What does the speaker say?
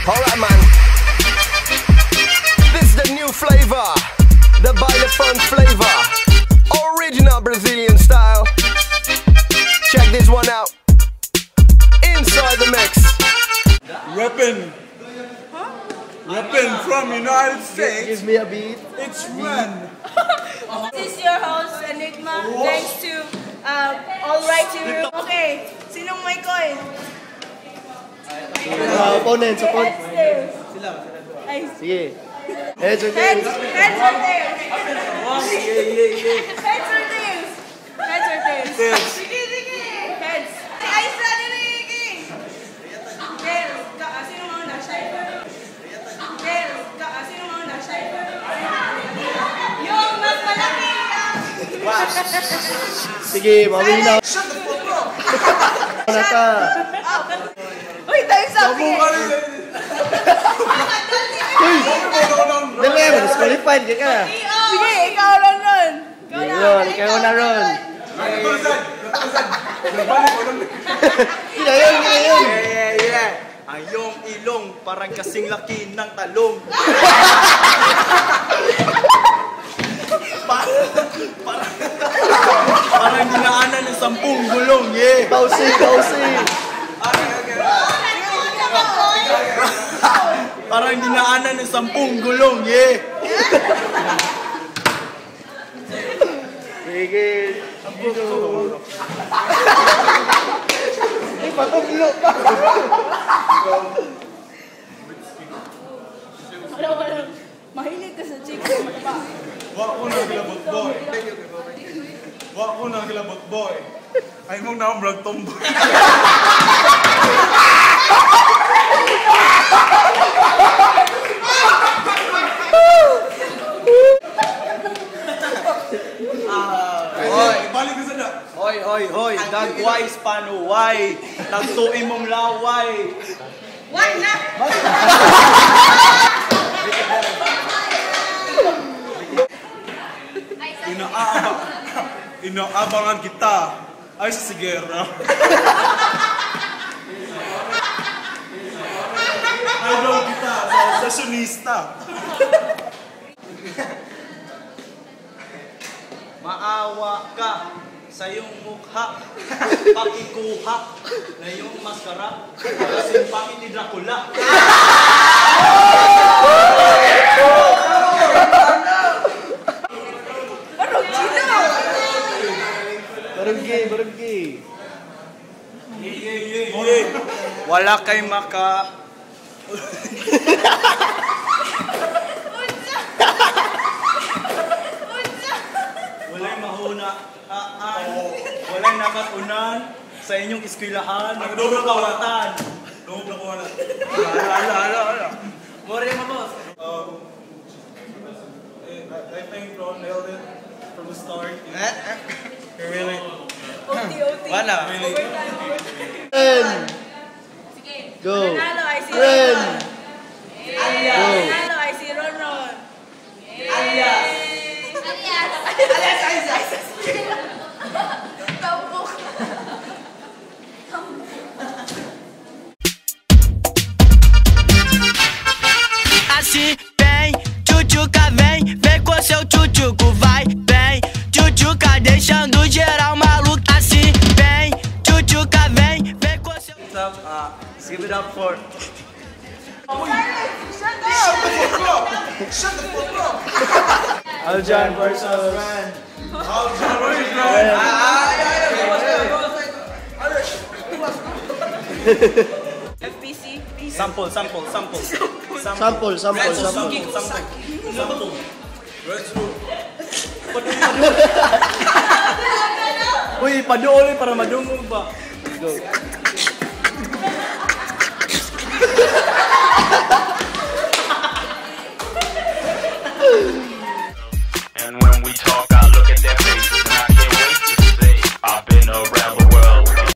Alright, man. This is the new flavor, the Baile flavor, original Brazilian style. Check this one out. Inside the mix. Rapping from United States. Give me a beat. It's Ren. This is your host, Enigma. Thanks to All Right to You. Okay, sinong may coin? Opponent, support. Heads, tails. Ay, Sige. Heads or Heads, tails? heads or tails? Heads or tails? Heads or tails? Tails. Sige, sige. Heads. Ay, sa niligi. Tails. Sino mauna? Tails. Sino mauna? Yung mas malaki. Sige, mawinaw. Shut the fuck up! Ano ka? Uy, time's up. Sige. Dali, disqualified ka ka. Sige, ikaw lang nun. Ikaw na ron. Gina yun. Yeah. Ang iyong ilong parang kasing laki ng talong. Parang dinaanan ng 10 gulong, yeah. Pausi. Parang dinaanan ng 10 gulong, yeah. Sige. Patuglo pa. Mahilig ka sa chicken. Wa ko na kilabot boy. Ay mong na vlog tomboy. Balik ka sa da. Hoy, dagwise panuway. Nagtuin mong laway. What na? Inaabangan kita ay sa sigera. Idol kita sa sessionista. Maawa ka sa iyong mukha. Pakikuha na iyong maskara. Kasing pangit ni Dracula. Barangay. Wala kay maka... Wala'y mahunaan. Wala'y nakatunan sa inyong eskwilahan. Nagdurog kawatan. Ala. More mo, boss. I think Ron nailed it from the start. Really? OT. Wala. Overtime. Sige. Go. Nanalo ay si Ren. Ron. Nanalo ay si Ron. Alias. Tambok. Assim, vem, tchutchuca, vem com seu tchutchuco, vai, vem, tchutchuca, deixando geral maluco. Assim, vem, tchutchuca, vem com seu. Give it up for... Shut the fuck up! Aljan versus Ren. FPC. Sample. Sample. Uy, paduolin para madungog ba? Go.